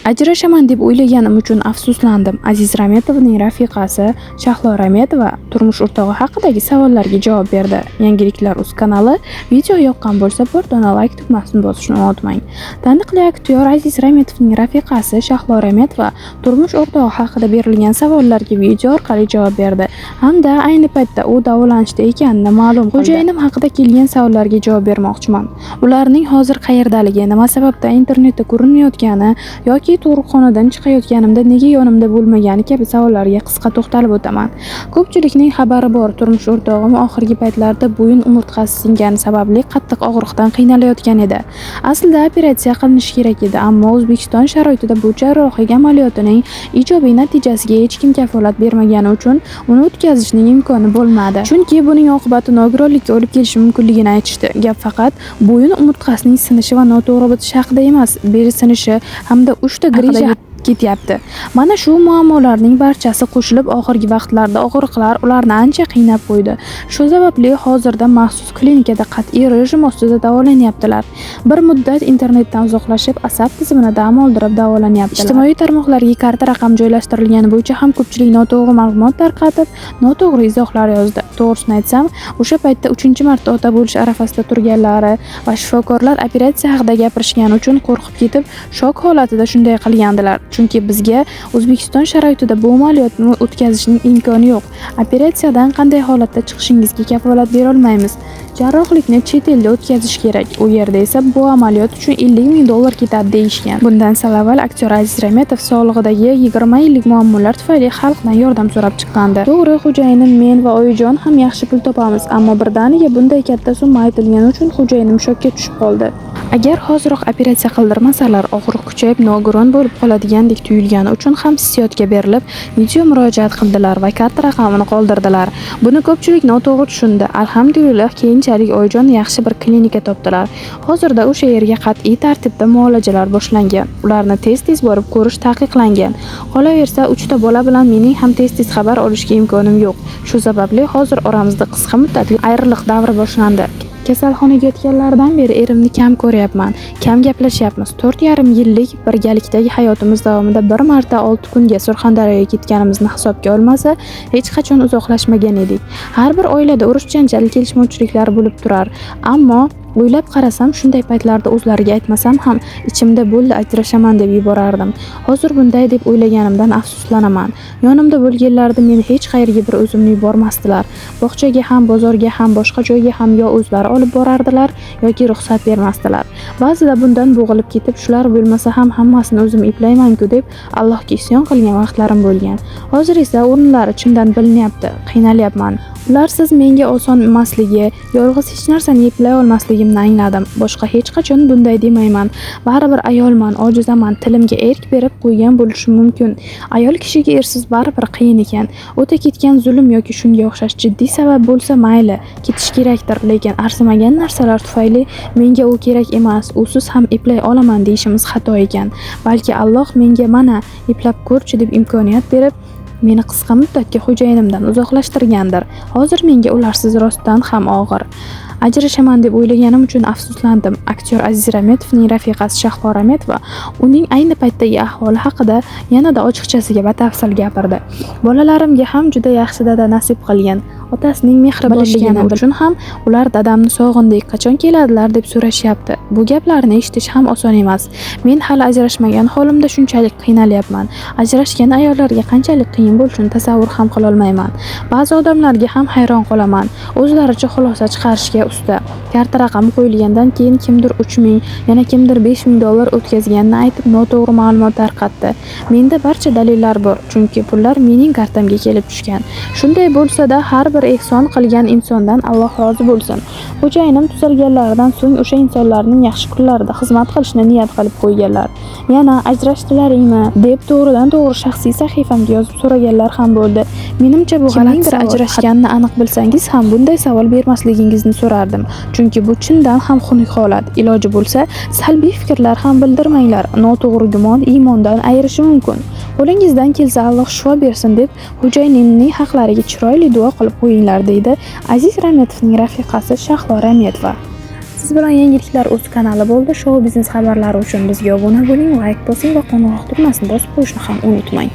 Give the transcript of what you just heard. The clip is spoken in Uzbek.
Ajrashaman deb o'ylaganim uchun afsuslandim. Aziz Rametovning rafiqasi Shahlo Rametova turmush o'rtog'i haqidagi savollarga javob berdi. Yangiliklar uz kanali video yoqqan bo'lsa, bir dona like tugmasini bosishni unutmang. Taniqli aktyor Aziz Rametovning rafiqasi Shahlo Rametova turmush o'rtog'i haqida berilgan savollarga video orqali javob berdi hamda ayni paytda u davolanishda ekanini ma'lum qildi. Xo'jayinim haqida kelgan savollarga javob bermoqchiman. Ularning hozir qayerdaligi, nima sababdan internetda ko'rinmayotgani yoki tug'ruqxonadan chiqayotganimda nega yonimda bo'lmagani kabi savollarga qisqa to'xtalib o'taman. Ko'pchilikning xabari bor, turmush o'rtog'im oxirgi paytlarda bo'yin umurtqasi singani sababli qattiq og'riqdan qiynalayotgan edi. Aslida operatsiya qilinishi kerak edi, ammo O'zbekiston sharoitida bu jarrohlik amaliyotining ijobiy natijasiga hech kim kafolat bermagani uchun uni o'tkazishning imkoni bo'lmadi. Chunki buning oqibati nogironlikka olib kelishi mumkinligini aytishdi. Gap faqat bo'yin umurtqasining sinishi va noto'g'ri bitishi haqida emas, beli sinishi hamda 3 ta grija ketyapti. Mana shu muammolarning barchasi qo'shilib oxirgi vaqtlarda og'riqlar ularni ancha qiynab qo'ydi. Shu sababli hozirda maxsus klinikada qat'iy rejim ostida davolanyaptilar. Bir muddat internetdan uzoqlashib, asab tizimini dam oldirib davolanyaptilar. Ijtimoiy tarmoqlarga karta raqam joylashtirilgani bo'yicha ham ko'pchilik noto'g'ri ma'lumot tarqatib, noto'g'ri izohlar yozdi. To'g'risini aytsam, o'sha paytda 3-marta ota bo'lish arafasida turganlari va shifokorlar operatsiya haqida gapirishgani uchun qo'rqib ketib, shok holatida shunday qilgandilar. Chunki bizga O'zbekiston sharoitida bu amaliyotni o'tkazishning imkoni yo'q. Operatsiyadan qanday holatda chiqishingizga kafolat bera olmaymiz. Jarrohlikni chet elda o'tkazish kerak. U yerda esa bu amaliyot uchun $50,000 ketadi deyishgan. Bundan sal avval aktyor Aziz Rametov sog'lig'idagi 20 yillik muammolar tufayli xalqdan yordam so'rab chiqqandi. To'g'ri, xo'jayinim men va oyijon ham yaxshi pul topamiz, ammo birdaniga bunday katta summa aytilgani uchun xo'jayinim shokka tushib qoldi. Agar hoziroq operatsiya qildirmasalar, og'riq kuchayib nogiron bo'lib qoladigandek tuyulgani uchun ham hissiyotga berilib, video murojaat qildilar va karta raqamini qoldirdilar. Buni ko'pchilik noto'g'ri tushundi. Alhamdulillah, keyinchalik oyijon yaxshi bir klinika topdilar. Hozirda o'sha yerga qat'iy tartibda muolajalar boshlangan. Ularni tez-tez borib ko'rish taqiqlangan. Qolaversa, 3 ta bola bilan mening ham tez-tez xabar olishga imkonim yo'q. Shu sababli hozir oramizda qisqa muddatli ayriliq davri boshlandi. Kasalxonaga yotganlaridan beri erimni kam ko'ryapman, kam gaplashyapmiz. 4,5 yillik birgalikdagi hayotimiz davomida bir marta 6 kunga Surxondaryoga ketganimizni hisobga olmasa, hech qachon uzoqlashmagan edik. Har bir oilada urush-janjal, kelishmovchiliklar bo'lib turar. Ammo o'ylab qarasam, shunday paytlarda o'zlariga aytmasam ham ichimda bo'ldi, ajrashaman deb yuborardim. Hozir bunday deb o'ylaganimdan afsuslanaman. Yonimda bo'lganlarida meni hech qayerga bir o'zimni yubormasdilar. Bog'chaga ham, bozorga ham, boshqa joyga ham yo o'zlari olib borardilar yoki ruxsat bermasdilar. Ba'zida bundan bo'g'ilib ketib, shular bo'lmasa ham hammasini o'zim eplayman-ku deb Allohga isyon qilgan vaqtlarim bo'lgan. Hozir esa o'rinlari chindan bilinyapti, qiynalyapman. Ularsiz menga oson emasligi, yolg'iz hech narsani eplay olmasligimni angladim. Boshqa hech qachon bunday demayman. Baribir ayolman, ojizaman, tilimga erk berib qo'ygan bo'lishim mumkin. Ayol kishiga ersiz baribir qiyin ekan. O'ta ketgan zulm yoki shunga o'xshash jiddiy sabab bo'lsa mayli, ketish kerakdir, lekin arzimagan narsalar tufayli menga u kerak emas, usiz ham eplay olaman deyishimiz xato ekan. Balki Alloh menga mana eplab ko'rchi deb imkoniyat berib, meni qisqa muddatga xo'jayinimdan uzoqlashtirgandir. Hozir menga ularsiz rostdan ham og'ir. Ajrashaman deb o'ylaganim uchun afsuslandim. Aktyor Aziz Rametovning rafiqasi Shahlo Rametova uning ayni paytdagi ahvoli haqida yanada ochiqchasiga batafsil gapirdi. Bolalarimga ham juda yaxshi dada nasib qilgan. Otasining mehri bilishgani uchun ham ular dadamni sog'indik, qachon keladilar deb so'rashyapti. Bu gaplarni eshitish ham oson emas. Men hali ajrashmagan holimda shunchalik qiynalyapman. Ajrashgan ayollarga qanchalik qiyin bo'lishini tasavvur ham qila olmayman. Ba'zi odamlarga ham hayron qolaman. O'zlaricha xulosa chiqarishga usta. Karta raqami qo'yilgandan keyin kimdir 3000, yana kimdir $5000 o'tkazganini aytib noto'g'ri ma'lumot tarqatdi. Menda barcha dalillar bor, chunki pullar mening kartamga kelib tushgan. Shunday bo'lsa-da, har bir ehson qilgan insondan Alloh rozi bo'lsin. Xo'jayinim tuzalganlaridan so'ng o'sha insonlarning yaxshi kunlarida xizmat qilishni niyat qilib qo'yganlar. Yana ajrashdilaringmi deb to'g'ridan-to'g'ri shaxsiy sahifamga yozib so'raganlar ham bo'ldi. Menimcha bu g'alati savol. Ajrashganini aniq bilsangiz ham bunday savol bermasligingizni so'rardim. Chunki bu chindan ham xunuk holat. Iloji bo'lsa, salbiy fikrlar ham bildirmanglar. Noto'g'ri gumon iymondan ayirishi mumkin. Qo'lingizdan kelsa Alloh shifo bersin deb xo'jayinimning haqlariga chiroyli duo qilib qo'yinglar, deydi Aziz Rametovning rafiqasi Shahlo Rametova. Siz bilan Yangiliklar uz kanali bo'ldi. Shou biznes xabarlari uchun bizga obuna bo'ling, layk bosing va qo'ng'iroq tugmasini bosib qo'yishni ham unutmang.